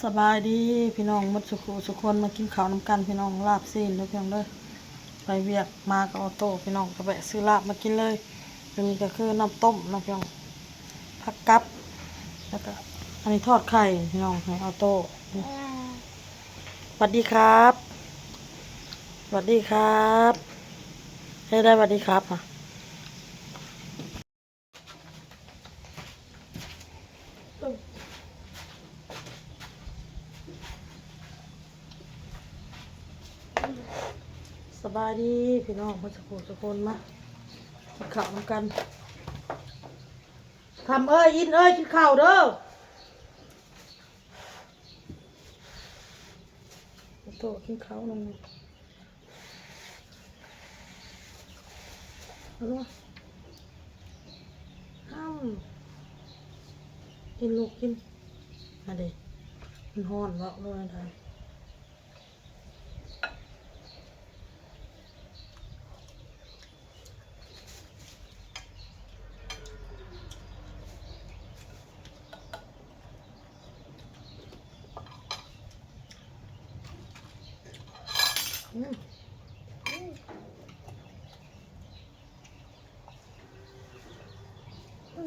ສະບາຍດີພີ່ນ້ອງໝົດສູ່ຄູ່ສູ່ຄົນ ມາກິນເຂົ້ານຳກັນພີ່ນ້ອງ ລາບຊີ້ນເດີພີ່ນ້ອງເດີ. ໄປວຽກມາກັບອໍໂຕ້ ພີ່ນ້ອງກໍແວະຊື້ລາບມາກິນເລີຍ. ອັນນີ້ກໍຄືນ້ຳຕົ້ມເນາະພີ່ນ້ອງ ຜັກກັບ ແລ້ວກໍອັນນີ້ທອດໄຂ່ພີ່ນ້ອງ ໃຫ້ອໍໂຕ້. ສະຫວັດດີຄັບ ສະຫວັດດີຄັບ ເຮັດໄດ້ ສະຫວັດດີຄັບ. ສະບາຍດີພີ່ນ້ອງເບິດສູ່ຜູ້ສູ່ຄົນ ມາກິນເຂົ້ານຳກັນ. ຄຳເອີຍ ອິນເອີຍ ກິນເຂົ້າເດີ. ໂຕະກິນເຂົ້ານຳ ເອົາລູກ ເອົາ ກິນລູກກິນ ມາເດ ມັນຮ້ອນເນາະ ເບິ່ງໃຫ້ໄດ້. ອືມ ອື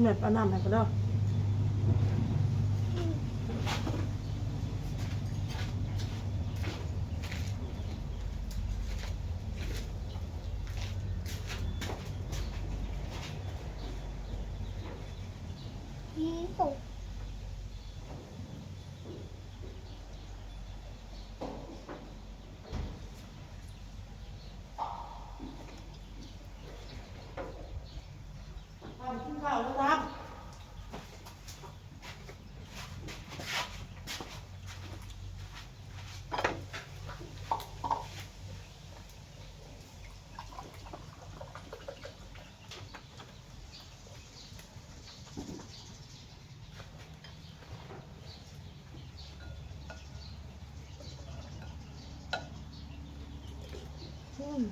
ມ. ແມ່ເອົານ້ຳໃຫ້ກ່ອນເດີ. ອືມ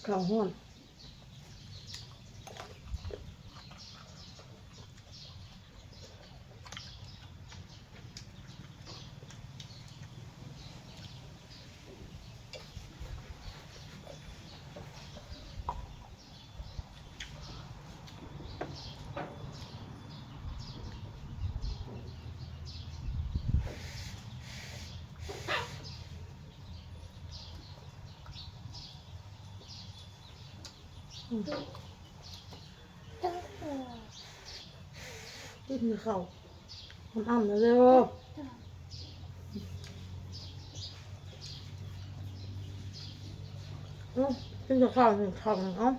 ເຂົ້າຮ້ອນ. ກິນເຂົ້າ ອຳໆ ເດີ. ອືມ ກິນແຕ່ເຂົ້າ ເຂົ້າ ເອົາ. ອື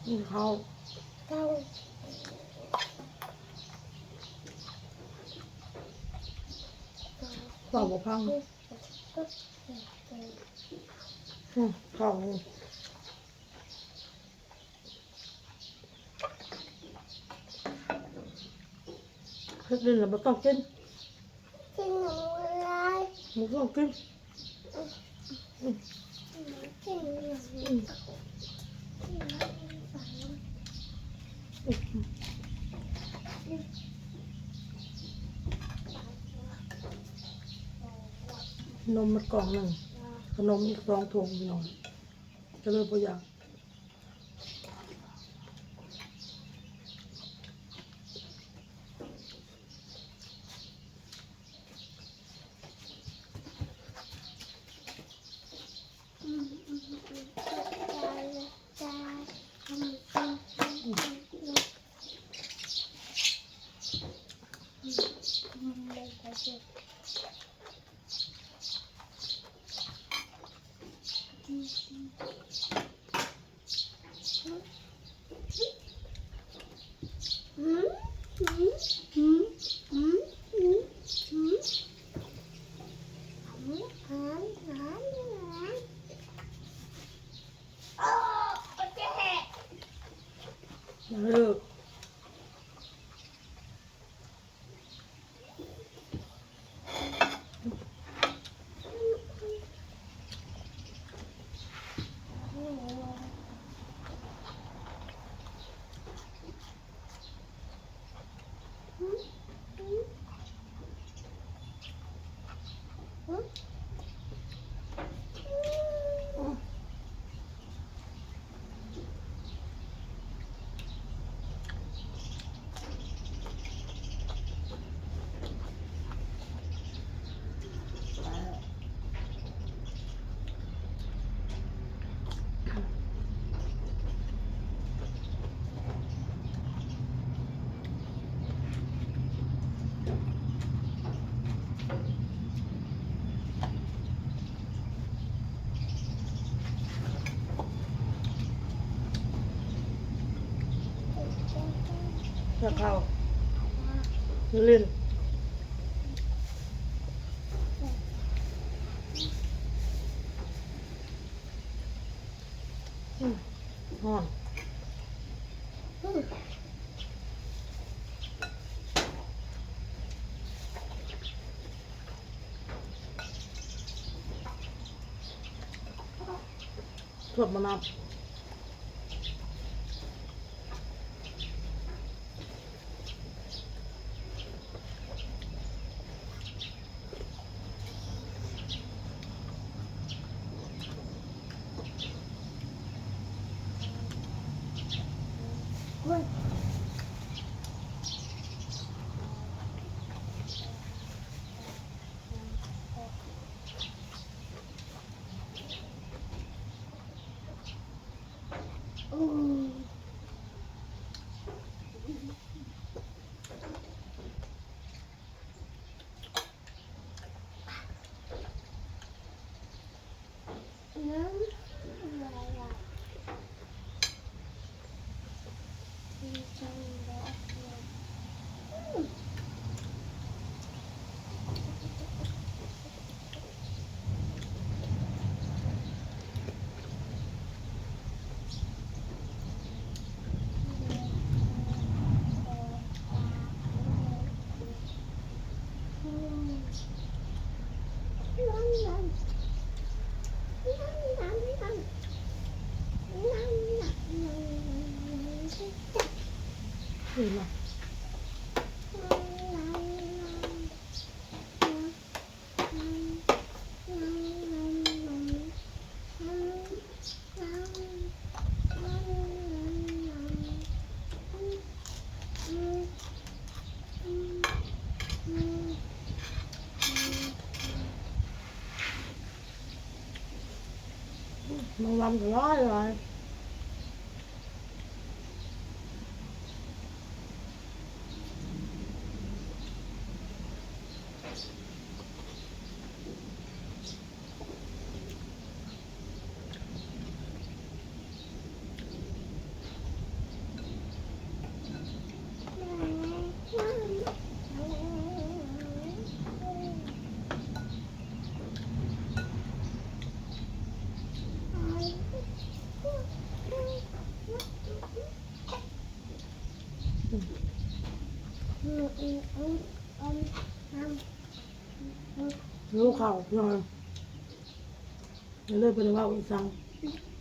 ກິນເຂົ້າ ເວົ້າບໍ່ຟັງ ອືມ ເຂົ້າ ເຮັດຫຼິ້ນລະບໍ່ຕ້ອງກິນ ກິນໜູຫຼາຍ ບໍ່ຕ້ອງກິນ ກິນ ນົມໝົດກ່ອງໜຶ່ງ ຂະໜົມອີກສອງຖົງ ພີ່ນ້ອງ ກະເລີຍບໍ່ຢາກ. ເຂົ້າ ຫຼິ້ນ ອືມ ຮ້ອນ ອືມ ຖ້ວມມານຳ. ແມງວັນກໍຫຼາຍໆ. ອືມ ຫິວເຂົ້າ ພີ່ນ້ອງ ເລີຍບໍ່ໄດ້ເວົ້າອີ່ຫຍັງ.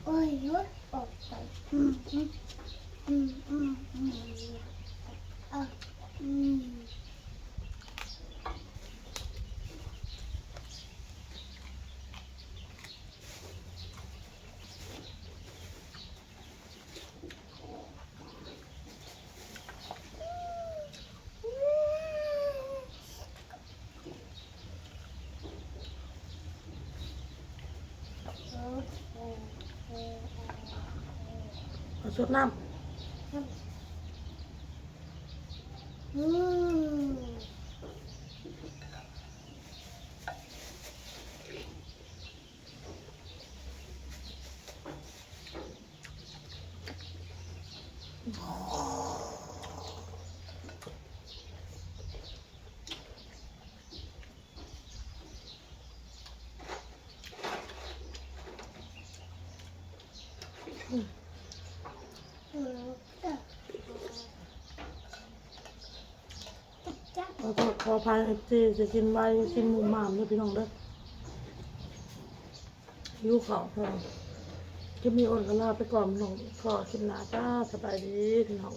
ໂອ້ຍ ເອົາ ສົດນ້ຳ. ອືມ ຂໍໂທດຂໍອະໄພ ເອັຟຊີ ຊິກິນໄວ ຊິກິນໝູມມາມເດີພີ່ນ້ອງເດີ. ຫິວເຂົ້າ. ຄລິບນີ້ອ້ນກໍລາໄປກ່ອນພີ່ນ້ອງ ພໍ້ຄລິບໜ້າຈ້າ. ສະບາຍດີພີ່ນ້ອງ.